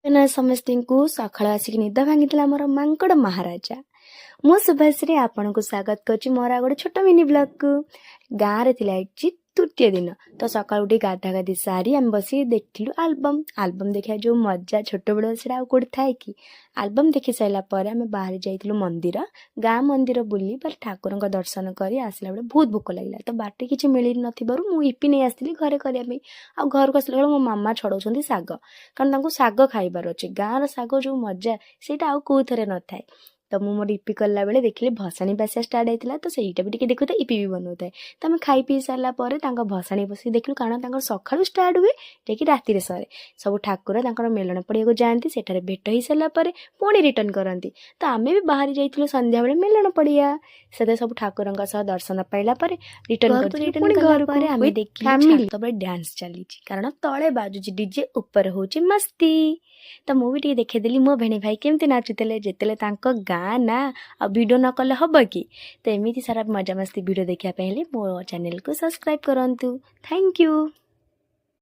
ନା ସମସ୍ତଙ୍କୁ ସକାଳୁ ଆସିକି ନିଦ ଭାଙ୍ଗିଥିଲା ମୋର ମାଙ୍କଡ଼ ମହାରାଜା। ମୁଁ ଶୁଭାଶ୍ରୀ ଆପଣଙ୍କୁ ସ୍ୱାଗତ କରୁଛି ମୋର ଆଉ ଗୋଟେ ଛୋଟ ମିନି ବ୍ଲଗ୍କୁ। ଗାଁରେ ଥିଲା ଆଜି ତୃତୀୟ ଦିନ। ତ ସକାଳୁ ଉଠି ଗାଧା ଗାଧି ସାରି ଆମେ ବସିକି ଦେଖିଲୁ ଆଲବମ୍। ଆଲବମ୍ ଦେଖିବା ଯେଉଁ ମଜା ଛୋଟବେଳ, ସେଇଟା ଆଉ କେଉଁଠି ଥାଏ କି? ଆଲବମ୍ ଦେଖି ସାରିଲା ପରେ ଆମେ ବାହାରି ଯାଇଥିଲୁ ମନ୍ଦିର। ଗାଁ ମନ୍ଦିର ବୁଲି ବା ଠାକୁରଙ୍କ ଦର୍ଶନ କରି ଆସିଲା ବେଳେ ବହୁତ ଭୋକ ଲାଗିଲା। ତ ବାଟେ କିଛି ମିଳି ନଥିବାରୁ ମୁଁ ଇପି ନେଇ ଆସିଥିଲି ଘରେ କରିବା ପାଇଁ। ଆଉ ଘରକୁ ଆସିଲା ବେଳେ ମୋ ମାମା ଛଡ଼ଉଛନ୍ତି ଶାଗ, କାରଣ ତାଙ୍କୁ ଶାଗ ଖାଇବାର ଅଛି। ଗାଁର ଶାଗ ଯେଉଁ ମଜା, ସେଇଟା ଆଉ କେଉଁଥିରେ ନଥାଏ। ତ ମୁଁ ମୋର ଇପି କଲା ବେଳେ ଦେଖିଲି ଭସାଣି ଆସିବା ଷ୍ଟାର୍ଟ ହେଇଥିଲା। ତ ସେଇଟା ବି ଟିକେ ଦେଖୁଥାଏ, ଇପି ବି ବନଉଥାଏ। ତ ଆମେ ଖାଇ ପିଇ ସାରିଲା ପରେ ତାଙ୍କ ଭସାଣି ବସିକି ଦେଖିଲୁ, କାରଣ ତାଙ୍କର ସକାଳୁ ଷ୍ଟାର୍ଟ ହୁଏ, ଯାଇକି ରାତିରେ ସରେ। ସବୁ ଠାକୁର ତାଙ୍କର ମେଲଣ ପଡ଼ିଆକୁ ଯାଆନ୍ତି, ସେଠାରେ ଭେଟ ହେଇସାରିଲା ପରେ ପୁଣି ରିଟର୍ନ କରନ୍ତି। ତ ଆମେ ବି ବାହାରି ଯାଇଥିଲୁ ସନ୍ଧ୍ୟାବେଳେ ମେଲଣ ପଡ଼ିଆ। ସେଥିରେ ସବୁ ଠାକୁରଙ୍କ ସହ ଦର୍ଶନ ପାଇଲା ପରେ ରିଟର୍ନ ଘରକୁ କରିଥିଲୁ ରିଟର୍ନ ପୁଣି କଲା ଘରକୁ ପରେ ଆମେ with ଦେଖିଲୁ family। ତାପରେ ଡ୍ୟାନ୍ସ ଚାଲିଛି, କାରଣ ତଳେ ବାଜୁଛି ଡିଜେ, ଉପରେ ହେଉଛି ମସ୍ତି। ତ ମୁଁ ବି ଟିକେ ଦେଖେଇଦେଲି ମୋ ଭେଣେଇ ଭାଇ କେମିତି ନାଚୁଥିଲେ। ଯେତେବେଳେ ତାଙ୍କ ଗାଁ ନା, ଆଉ ଭିଡ଼ିଓ ନ କଲେ ହବ କି? ତ ଏମିତି ସାରା ମଜାମସ୍ତି ଭିଡ଼ିଓ ଦେଖିବା ପାଇଁ ହେଲେ ମୋ ଚ୍ୟାନେଲକୁ ସବସ୍କ୍ରାଇବ୍ କରନ୍ତୁ। Thank you.